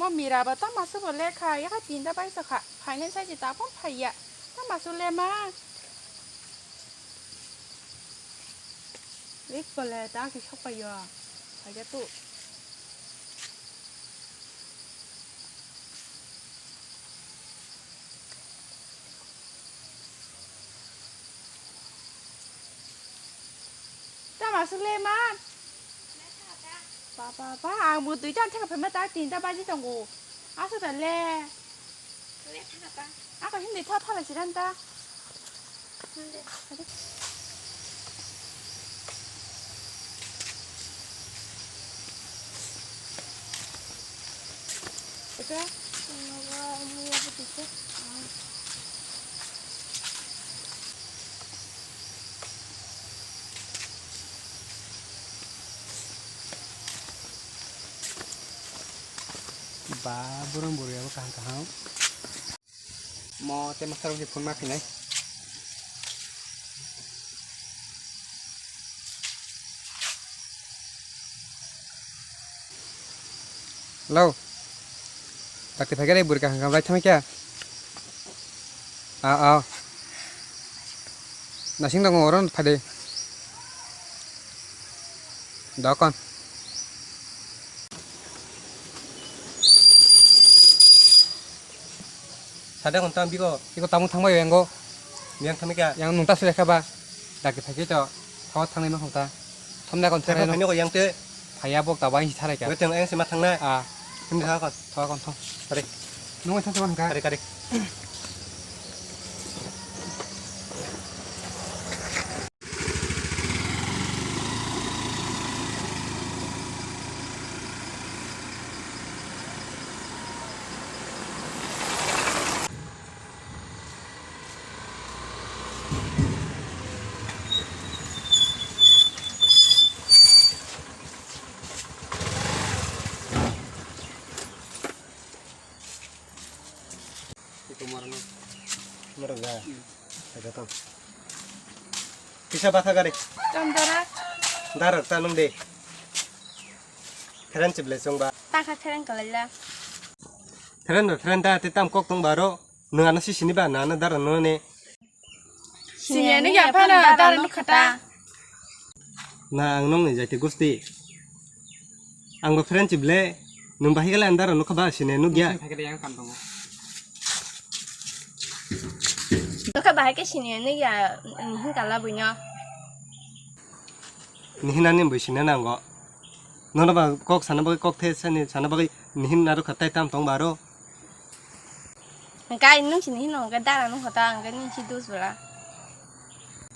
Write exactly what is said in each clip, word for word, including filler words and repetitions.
Mo mira ba tamo subo lekha, yakha tinta bai sokha. Phainai sai je tapon phaiya. Tamo su le ma. Rik pole ta ki sokpayo. Phaiya tu. Tamo su le ma. Ba, ba, ba, ang bo duita ang theka phaima ta tinta baji tongo. Asa ta le. Ako hindi tha thala siran ta. Ito? Ba, borong boriya bo kaham kaham. Mo tei masa rok ni phone ma khinai. Hello. Dakti phai khe bwrwi kaham kaham lai thangkha. Ao, ao. Nasing tongo oro phai de. Dokon. Sade kon tam biko. Biko tamung thangbai yang go. Yang thangbai kha. Yang nung ta sule kha ba. Dakti phai khe to. Thawa thangnai ma hota. Thomna kon thangbai no. Phai no yang te. Phaiya bok ta bai tharai kha. Weteng ang se ma thangnai. Ah. Him thawa kon. Thawa kon thong. Kare. Nung thang thang kha. Kare kare. Ito marano. Maraga. Ito tam. Kisa batha gari. Tam dara. Dara tanung de. Keren chible chong ba. Takha keren kalala. Keren do keren da te tam kok tong baro. Nung ano si sini ba na na dara no ne. Sini ano ya phana dara no khata. Na ang nong ni jaiti gusti. Ang bo friendship le, nung bahai kale andar nukha ba sine nukya. Nukha bahai ke sine nukya, nihin kala buino. Nihin ani bui sine nango. Nono ba kok sana bagwi kok the sani sana bagwi nihin narukha tai tam tong baro. Hingke nung sini hino hingke dara nung hota hingke nung si dus bela.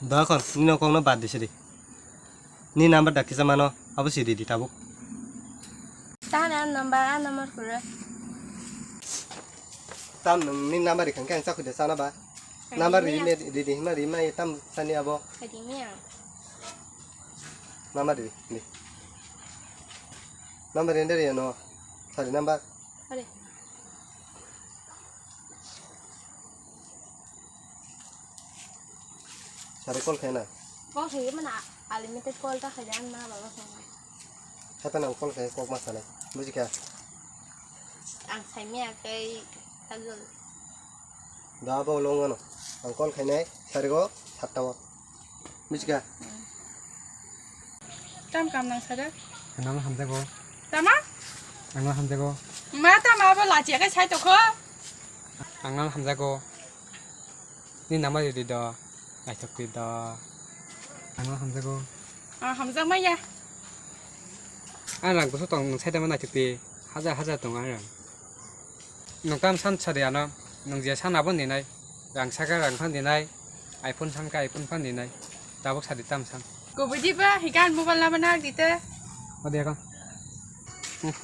Dokon, nini kok no bad di sidi. Ni number da kisa mano, abo si di di tabuk. Tahan a number, a number kure. Tam nung ni number ikhang khe ang chakhu de sana ba. Number ri me di di hima ri ma tam sani abo. Ri me ang. Number di di. Number ri de ri no. Sari number. Are. Sari call khaina. Call khaye mana unlimited call ta khaye an ma baba phone. Hata nang call khaye kok ma sanai. Buji kha. Ang sai me akai tagol. Da bo long ano. Ang call khainai sarigo satta o. Buji kha. Tam kam nang sada? Ang nang hamjago. Tama? Ang nang hamjago. Ma tama abo lachi akai sai tokho. Ang nang hamjago. Ni nama di do. Naithok di do. Ang nang hamjago. Ah, hamjak maya. Ang rang kusu tong sai tama naithok di. Hajar hajar tong ang rang. Nwng tam san sadi ano, nwng je san abo ninai, rang saka rang phan dinai, iPhone san ka iPhone phan dinai, tabuk sadi tam san. Kubui di ba, hikan mobile number na di te. O de ka. Hmm.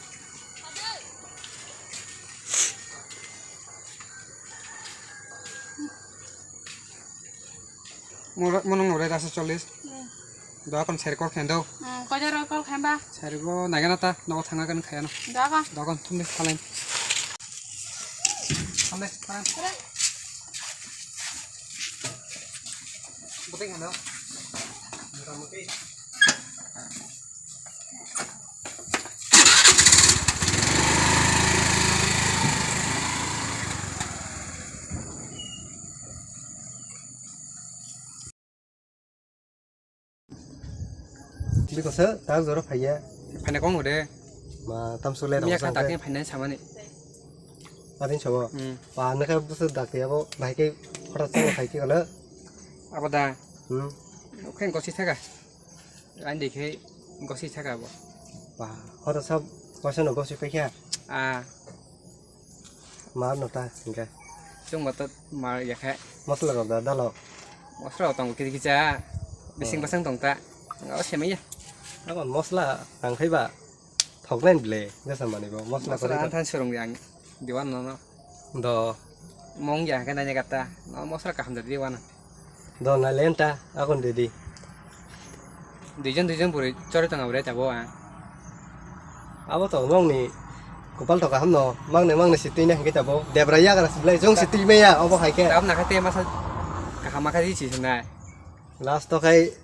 Moro-, monong nore rasa chollis. Hmm. Doa kon seri kol khen do. Hmm, koi jaro kol khen ba? Seri go nagena ta, nogo thanga kan khaya no. Doa kon. Doa kon thum de, phalai. Thum de, phalai. Phalai. Buting khen do. Mota muti. Biko se tak jora phaiya. Phaina kong hode. Ma tam sule Miya rong kha sang tak ke. Phaina samani. Adin sabo. Hmm. Pa ne kha busu dak ya bo bahai ke khota sang khai ke galo. Abo da. Hmm. Oke gosi thaka. Ani dikhe gosi thaka bo. Pa khota sab kosa no gosi pekha. Ah. Mar no ta hingke. Chwng bo to mar ya khe. Mosla rok da dalo. Mosla rok tongo kiri kisa. Bising Oh. Basang tong ta. Ngo semai ya. Abon mosla ang khai ba thok nai ble. Jasa mani bo mosla Mosla kori an ta. Than surung yang. Diwan no no. Do. Mong ya khe nanya kata. No mosla kaham da diwan. Do na lenta akon dedi. Duijon duijon bwrwi chori tong abwre tabo ang. Abo to mongni kopal to kaham no, mangne mangne si twi na hingke tabo. Debra yagra si blai jong si twi meya obo hai ke. Tab nakha te masa kaham makha ji si sinai. Last to khai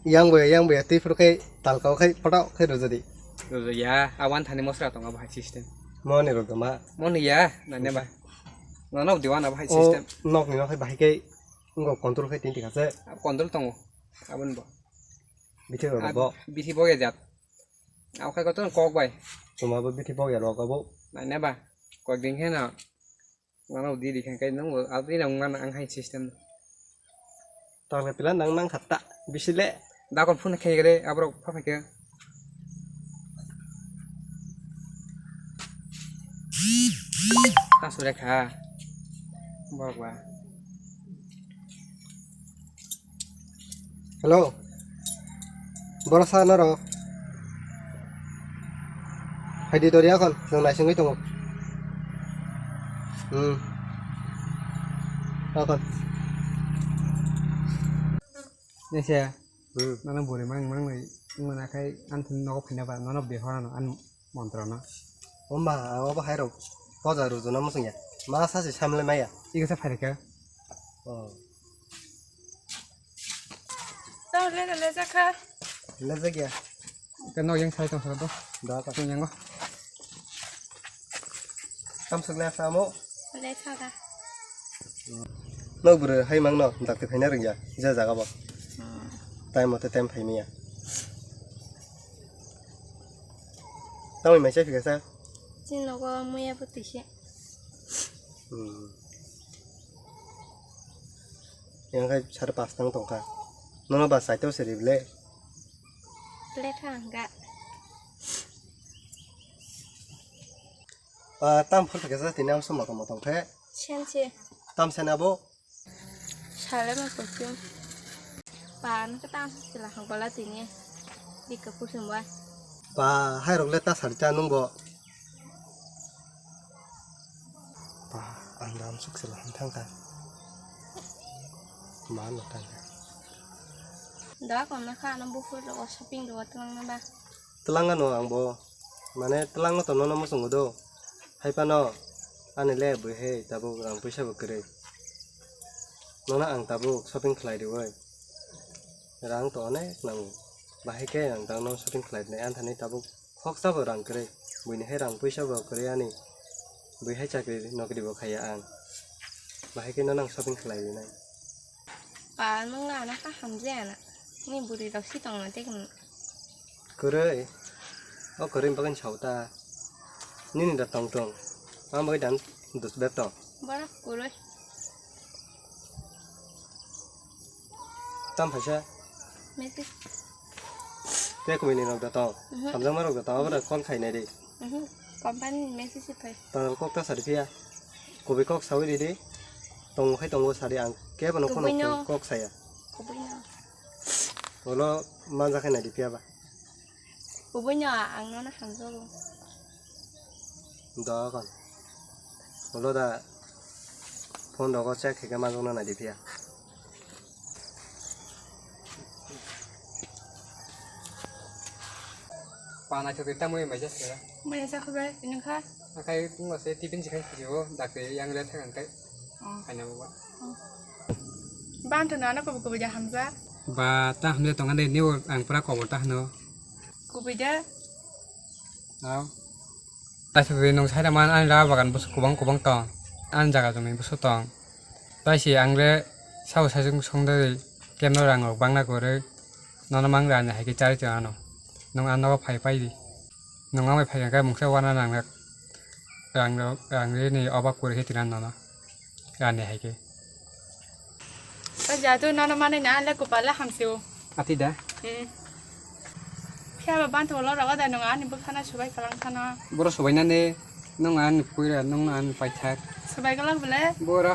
yang boya yang boya twi phuru khai talkao khai photo khai rujadi. Rujaya awan thani mosra tong abo hai system. Moni rujama. Moni ya nanya ba. Nono diwan abo hai O system. Nokni no khai bahai kai. Ngo control khai tin tikha se. Abo control tongo. Aboni bo. Bithi rok Ab- bo. Bithi bo ya jat. Abo khai kotor kok bai. Tuma bo bithi bo ya rok abo. Nanya ba. Kok din khe no. Nono di di khan kai nang abo ni nang man ang hai system. Tang le pila nang nang khatta. Bisi le. Da kon phone khai gre abrok pha phai khe. Ta sure kha. Bok ba. Hello. Boro sa noro. Haidi dori akon nang naisingwi tongo. Hmm. Akon. Nese. Hmm. Nono buri mang mang nai wngmana khai ang thani nogo phaina ba nono bihorano ang montrono. Omba ang obo hai rok poja rujuna musungya. Ma sachi samle maya. Iko sa phairikha. Oh. Tao le le jakha. Le jakya. Ke nok yang sai tong sa do. Da ka. Tong yang go. Tam suk le samo. Le sa da. Nok bwrwi hai mangno dakti phaina rwngya je jaga bo. Hmm. Time mote time phai maya. Tamoni mai chai phikha sa? Chini nogo muya bo tise. Hmm. Yang khai sare pas tang tongkha. Nono ba saito siri ble. Ble thang ga. Pa tam phur thakasa tini ang sum motom motom khe. Sense. Tam sen abo. Sale ma kochum. Pa ang khe tam sila hang bala tini. Dika kusum ba. Pa hai rok le ta sari ta nung bo. Pa ang dam suk sila hang thang kha. Ma no thang kha. Da kon na kha no bukur ro shopping ro tlang na ba. Tlang ano ang bo. Mane twlangno to nono muchungo do. Hai phano ani le bwrwi hai tabuk rang puisa bo kwrwi. Nono ang tabuk shopping khlai rwui. Rang to onek nango. Bahai khe ang tangno shopping khlai rwnai anthani tabuk khoksa bo rang kwrwi. Buini hai rang puisa bo kwrwi ani. Bui hai chakri nokri bo khaiya ang. Bahai khe nono ang shopping khlai rwnai. Pa nung na na ka hamjana. Ni buri rok si tong na tek. Kwrwi. O kwrwi bagwi sao ta. Nini da tong tong. Ang bagwi dan dus bep tong. Borok kwrwi. Tam phaisa. Message. Te kubui ni rok da tong. Mhm. Hamjakma rok da tong. Abra call khai nai di. Mhm. Company ni message phai. Tang kok ta sari phiya. Kubui kok sawi di di. Tong khai tongo sari ang. Kebo no kono Kubui no. Kok saya. Kubui no. Olo manja khai nai di phiya ba. Kubui no ang no na hamjago. Da kan. Olo da phone rogo check khe manjakna nai di phiya. Pa naithok tamo mai ja sera. Mai ja khabai nung kha. Akai tungma se tiffin sikhai khijo dakte yang le thang kai. Oh. Khaina baba. Oh. Ban to nana ko ko ja hamja. Ba ta hamja tong ande ni ang pura kobor ta hano. Kubui da. Aw. Taisa twi nwng saida man ani la bagan bwswk kwbang kwbang tong. Ani jaga jumi bwswk tong. Taisi ang le sabo saichung songdari kemno rang rok bangna kwrwi. Nono mang rani hai khe chari tong ano. Nwng ano phai phai di. Nwng ang bai phai khe mungsa wana nang rang rang rini oba kuri khe tinan nono. Rani hai khe. O jadu nono manwi na le kupala hamsio. Ati da? Hmm. Phiya ba bantu lo rogo da nwng ani bwkhana subai kalang khana. Boro subai nani nwng ani puira nwng ani paithak. Subai kalang bole. Boro.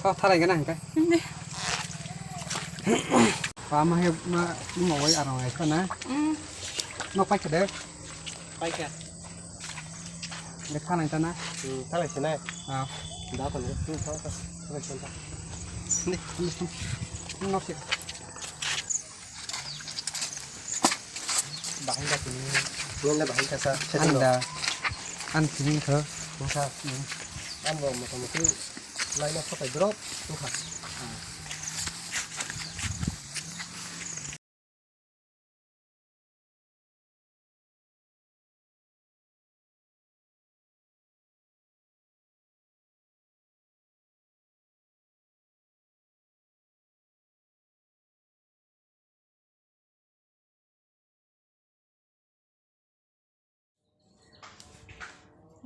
Tho thalai gana hangkai. Hindi. Pa ma he ma mo wai arang ai khana. Hmm. No paikha de. Paikha. Lekha nai tana. Hmm, thalai sinai. Ah. Da pa le. Hmm, tha tha. Thalai sinai. Ni, ni. Ni no se. Bahai da sini. Ni le bahai kasa. Anda. An sini kha. Kha. An bo motamuti laina phatai drop. Kha.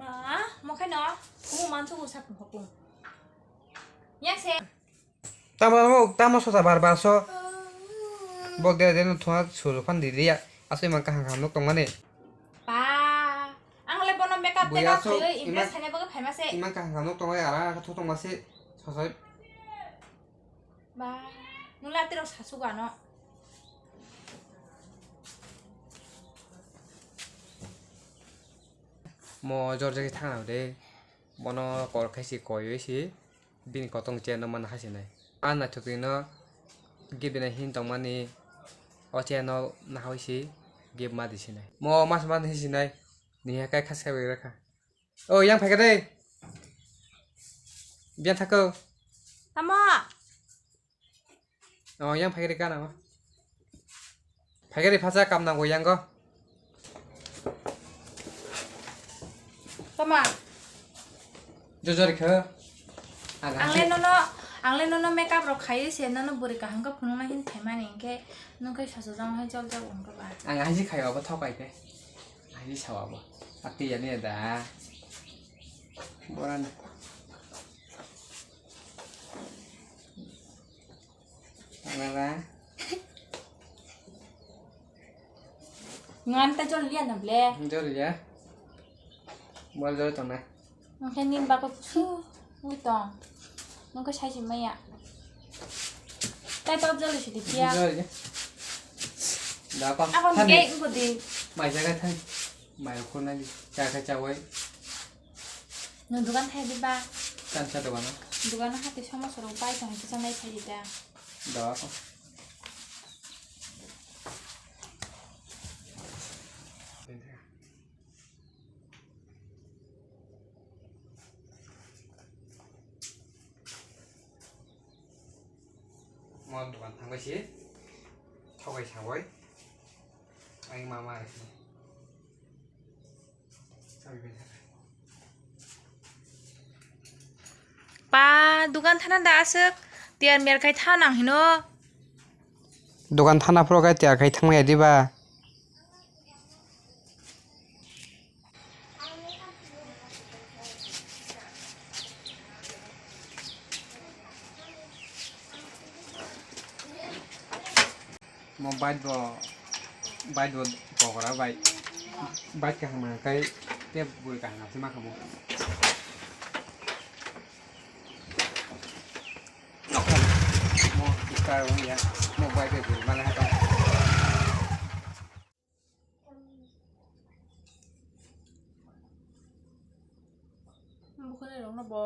Ma, mo khaino, kumu mansugo sap hopung. Yang se. Tamo, tamo sosa bar bar so. Bok de de no thua suru phan di dia. Asoi man kaham kaham nok tongmani. Pa, ang le bono makeup Buya tekap so khaiwi impress iman, khaina bagwi phaima se. Iman kaham kaham nok tongmani ara ara thok tongma se. Sosoi. Ba, nula tiro sasuga no. Mo jor jagwi thangna de. Bono kol khai si koiwi si. Bini kotong chair no mana hai sinai. A naithok twi no gift bini hin tongmani o chair no nahawi si gift ma di sinai. Mo mas ma di sinai. Ni hai kai khas kai bai rakha. O yang phaikha de. Biyan thako. Tamo. O yang phaikha de kana ma. Phaikari phacha kam nango yango. Tama. Jojor khe. Ang le nono, ang le nono makeup rok khaiwi se nono bwrwi kaham khe phunukna hin thaimani hinkhe nwng khe sachajak hai jol jol wngkha ba. Ang haji khaio abo thokai khe. Haji sao abo. Ati yani da. Boran. Nana. Ngan ta jol liya na ble. Jol liya. Bol jol tong na. Nang khe nin ba ko su. Ui tong. Nang ko sai si maya. Tai top jol si di kiya. Jol liya. Da pa. Ako nge ko di. Mai jaga thang. Mai ko na di. Cha cha cha wai. Nwng dugan thai di ba? Kansa dogano. Dugano hati somosa rok bai tong kisa nai thai di da. Doga ko. Mo dugan thangbai si. Thogai sangbai. Ang mama ri. Pa, dugan thana da aswk tiyar miyar khai tha nang hino. Dugan thana phuru khai tiyar khai thangmaya diba? Mo bike bo, bike bo pokora bai, bike kaham mankhai tei bwrwi kaham se mankha mo. Mo start wngya, mo bike bai bwrwi mankhai tong. Bukhwnai rokno bo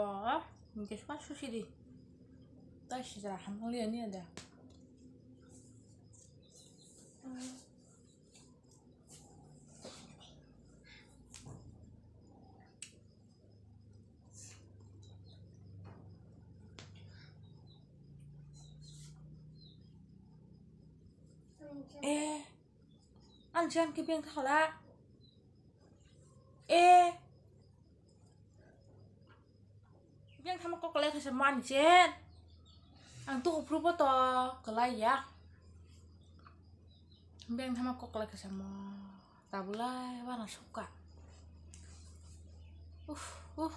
hinkhe suma susi di. Tai sijra hamthang liya niya da. Eh. Ang jan khe beng tha khala. E. Beng thama kok kalai khaisa mani chen. Ang tuku phuru bo to kalai ya. Beng thama kok lai kha samo. Tabulai bana sukha. Uff, uff.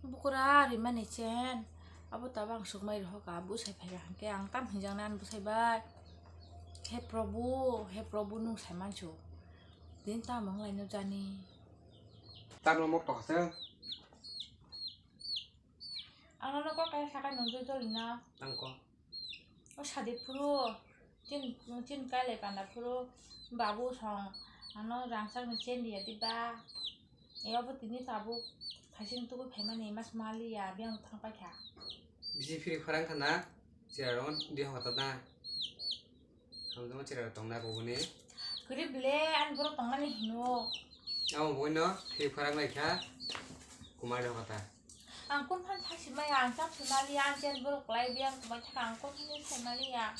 Bukura rimani chen. Abo tabo ang sukmai rohoka. Busai phai hangke ang tam hinjang nan busai bai. He Prabhu, he Prabhu nung sai mansu. Din tam ang lai no jani. Tam no mok tokha se. Ang no kok kaya sakai nung joi joli na. Ang ko. O sadi phuru, chin, chin kailai panda phuru, babu song, ano rangchak ni chen diya diba. E obo tini tabuk, phaising tuku phaimani mas mali ya, biyang thang paikha. Bisi phiri pharang khana, chera rong di hota da. Hamjama chera tong na boboni. Kuri bile, an boro tongmani hino. Amo boino, phiri pharang lai kha, kumar di hota. Ang kun phan thak simaya, ang chap simali, ang chen borok lai biang kumai thak, ang kun phan simali ya.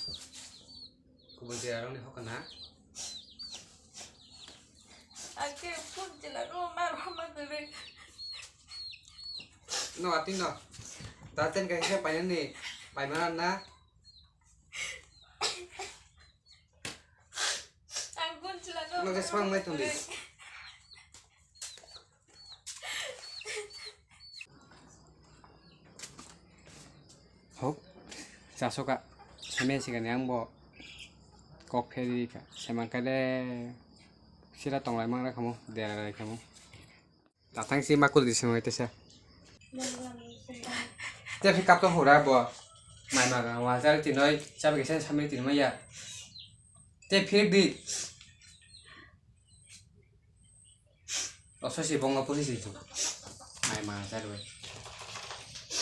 Kubun twi arong ni hokana. Ang ke kun chila ro ma ro ma dure. No, ati no. Taten ka hisa painani, paimana na. Ang kun chila ro. No, ma ro ma dure. Hok, chasoka, samen sikani ang bo kok pheri ka, semang kade sira tonglai mang rakhamo, dera rai khamo. Tatang si makul di semang tesa. Te phi kap to hura bo. Mai ma ga, wa jar tinoi, chabi kesen samri tinoi ya. Te phir di. Oso si bongo pusi si tu. Mai ma sa rwe.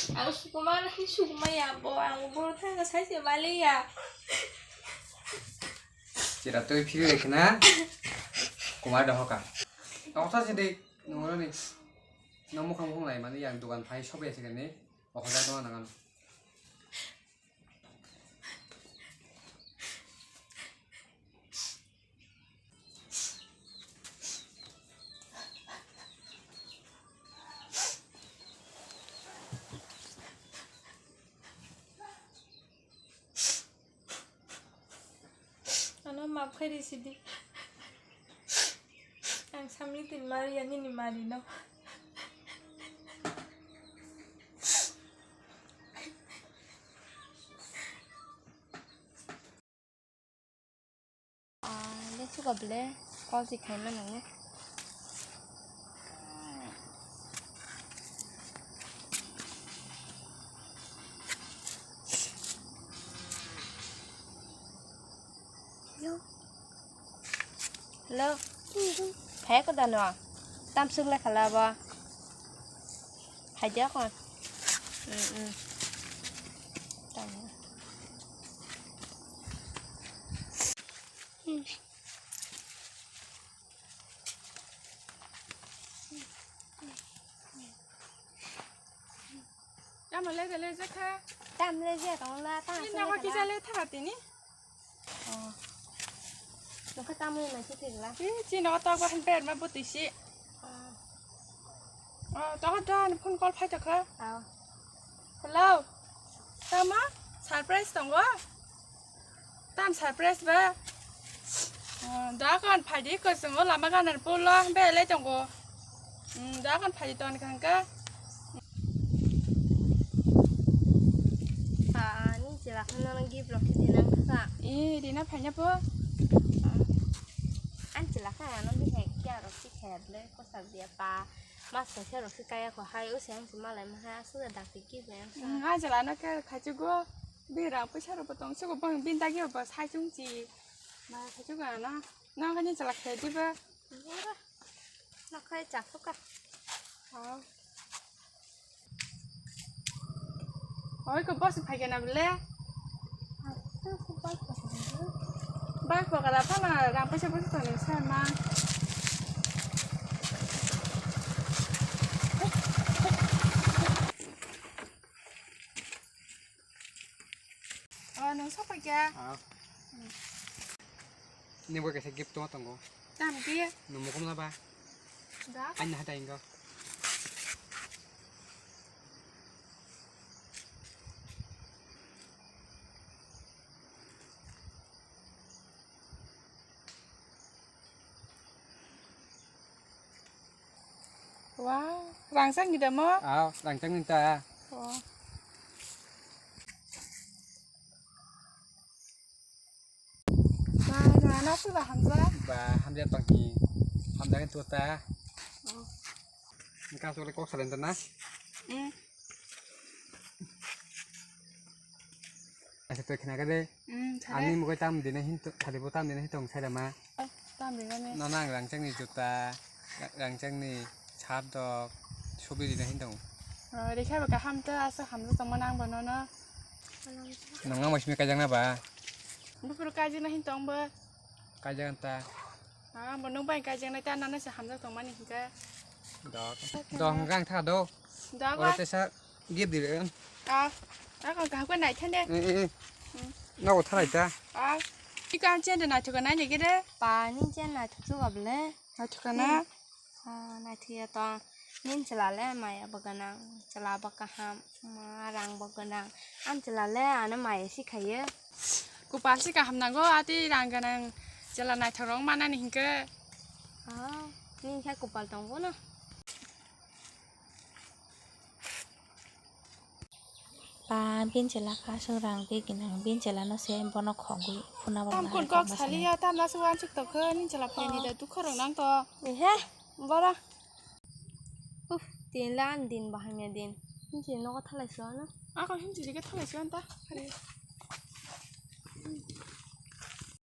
Ang sukuma na hi sukuma ya bo, ang bo thang sai se mali ya. Chira tui phiri rekna. Kuma dohoka. Oso si di nungro ni. Nomo kham khum lai mani yang dukan phai sobe se kani. Oho da dona nang. Ano map khairi sidi. Ang samni tin mari ya nini mari no. Ah, le suka ble, kol si khaima nangni. Hello. Phai ko dano. Tam suk le khala ba. Phai dia ko. Hmm, hmm. Tam. Hmm. Tamo le de le je kha. Tam le je tong la ta. Ni na ko kisa le tha tini. Oh. Nokha tamo na si thik la. Ti chino to ko han per ma buti si. Oh. Oh, to to phone call phai to kha. Oh. Hello. Tamo surprise tongo. Tam surprise ba? Ah, da kan phaidi ko songo lama ganar pulo be lai tongo. Hmm, da kan phaidi ton khangka. Ah, ni chela khana nang gift rok khe dinang kha. Eh, dina phanya po. An chela khana nang di hai kya rok si kher le ko sab dia pa. Mas kaisa rok se kaya kho hai, o se ang se malai ma hai, aswk da dakti kisa ang sa. Hmm, a jala no khe khaichugo, bini rang puisa rok bo tong sugo, bang bini dagi bo sai chung chi. Ma khaichugo ano, nang khe ni jala khe diba? Ora, na khai cha kho ka. Ha. Oi ko boss phai kena bele. Bai ko kala phano rang paisa paisa tongni sai ma. Oh, nung sok paikha? Ah. Ni bo kaisa gift tongma tongo. Tam di? Nung mukum laba? Da. Aina hata ingo. Wow, rangchak ni damo? Aw, rangchak ni ta. Oh. Ba, na, na, suda hamjak? Ba, hamjak tong hi. Hamjak ni tuta. Oh. Engka sole kok salen ta na? Hmm. Asa to khna kade. Hmm, thare. Ani mugai tam dine hin to, thare bo tam dine hin tong sai ma. Tam dine ne. No nang rangchak ni juta, ra-, rangchak ni sat dok, subi dine hin tong. Oh, rekha ba kaham to asa hamjak tong ma nang ba no no. Nang nang masmi kajang na ba? Bupur kajang na hin tong ba. Kajang ta. Ah, bo nung bai kajang na ta nana se hamjak tong mani hinka. Dok. Dok hingka ang tha do. Dok. Oro tesa gift di. Ah, ah, kon kaham ko nai thande. Eh, eh, eh. Hmm. Nogo thalai ta. Ah, iko ang chen de nai thuka nai ni gede. Pa ni chen nai thuk su gable. Nai thuka na. Ah, nai thuya tong. Nin chwla le maya bo gwnang, chwla bo kaham, ma rang bo gwnang. Ang chwla le ano maya si khayo. Kupal si kaham nango, ati rang gwnang chwla naithok rok manani hinkhe. Ah, nin khe kupal tongo no. Pa, bin chwla kha aswk rang bigini, bin chwla no se bono khogwi phuna bo. Tam kun kok saliya, tam aswk wansuk tokhe, nin chwla phaini da dukha rok nang to. Ehe, bora. Uf, tin la an din bahai me din. Nin chwla nogo thalai se ano. Ako hin chwla ke thalai se anta.